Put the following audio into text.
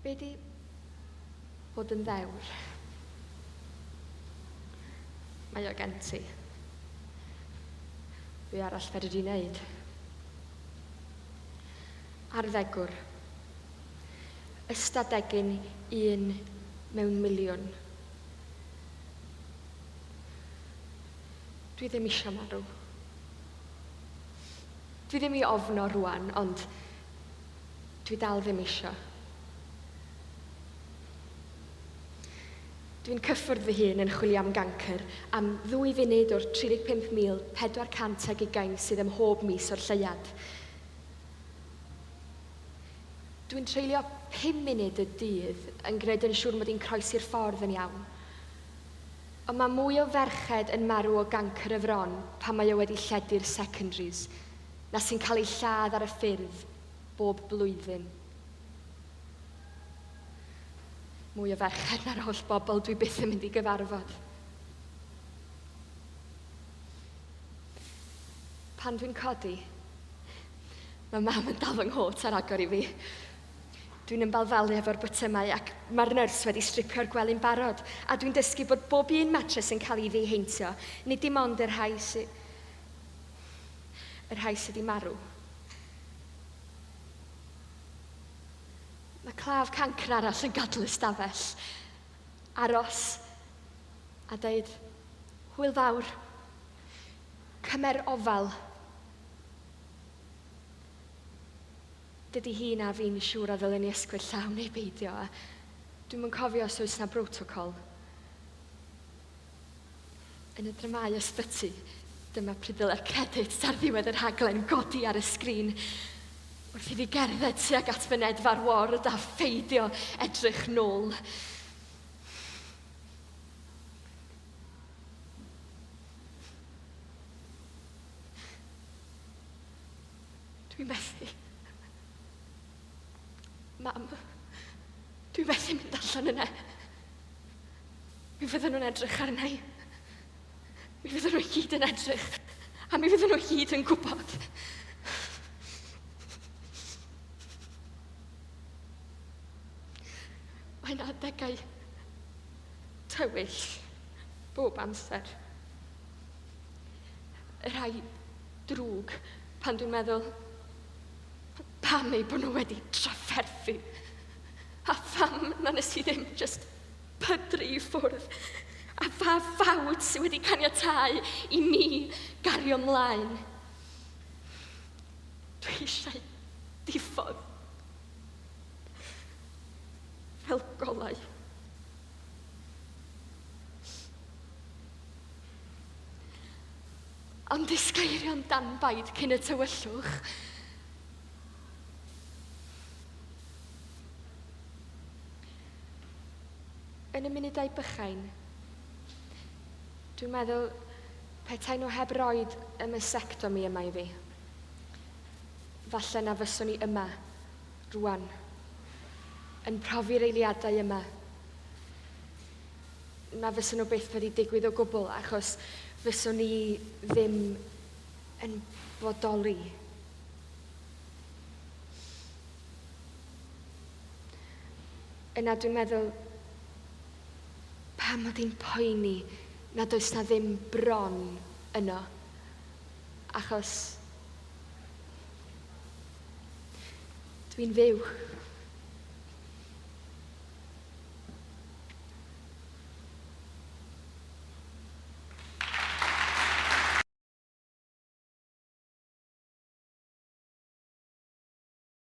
Be di bod yn ddewr? Mae o gen ti. Be arall fedri di wneud? Arddegwr. Ystadegyn un mewn miliwn. Dwi ddim eisiau marw. Dwi ddim i ofno rwan, ond Dwi dal ddim isio. Dwi'n cyffwrdd fy hun yn chwilio am gancr am ddwy funud o'r 35,420 sydd ym mhob mis o'r lleuad. Dwi'n treulio pum munud y dydd yn gwneud yn siŵr mod i'n croesi'r ffordd yn iawn. Ond mae mwy o ferched yn marw o gancr y fron pan mae o wedi lledu'r secondaries na sy'n cael eu lladd ar y ffyrdd bob blwyddyn. Mwy o ferched na'r holl bobl dwi byth yn mynd i gyfarfod. Pan dwi'n codi, mae mam yn dal fy nghot ar agor i fi. Dwi'n ymbalfalu efo'r botymau ac mae'r nyrs wedi stripio'r gwely'n barod a dwi'n dysgu bod bob un matres yn cael ei ddiheintio, nid dim ond y rhai sy... y rhai sydd wedi marw. Mae claf cancr arall yn gadael y stafell. Aros a deud, hwyl fawr, cymer ofal. Dydy hi na fi'n siŵr a ddylen ni ysgwyd llaw neu beidio, a dwi'm yn cofio os oes 'na brotocol. Yn y dramâu ysbyty, dyma pryd ddyle'r credits ar ddiwedd y rhaglen godi ar y sgrin. Wrth i fi gerdded tuag at fynedfa'r ward a pheidio edrych nôl. Dwi'n methu. Mam, dwi'n methu mynd allan yna. Mi fydden nhw'n edrych arna i. Mi fydden nhw i gyd yn edrych. A mi fydden nhw i gyd yn gwybod. Mae yna adegau tywyll bob amser. Y rhai drwg pan dwi'n meddwl pam eu bod nhw wedi trafferthu a pham na nes i ddim jyst pydru i ffwrdd, a pha ffawd sydd wedi caniatáu i mi gario mlaen. Dwi eisiau diffodd fel golau. Ond disgleirio'n danbaid cyn y tywyllwch. Yn y munudau bychain, dwi'n meddwl petai nhw heb roid y mastectomy yma i fi, falle na fyswn i yma, rwan, yn profi'r eiliadau yma. Na fyswn nhw byth wedi digwydd o gwbl, achos fyswn i ddim yn bodoli. Yna dwi'n meddwl, pam mod i'n poeni nad oes 'na ddim bron yno? Achos dwi'n fyw.